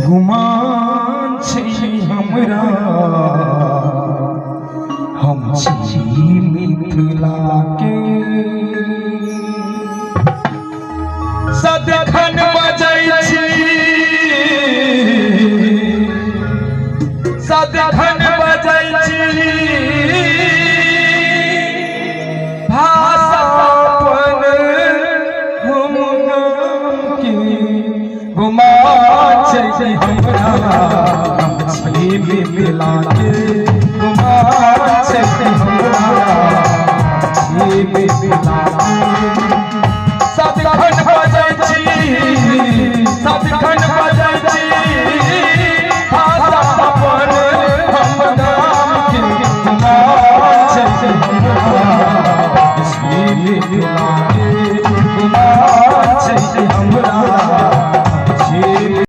गुमान छै हमरा, हम छी मिथिला के। सदखन बजै छी, सदखन बजै छी भाषा अपन हम के। गुमान छै हमरा, हम छी मिथिला के। गुमान छै हमरा, छी मिथिला के। सदखन बजै छी, सदखन।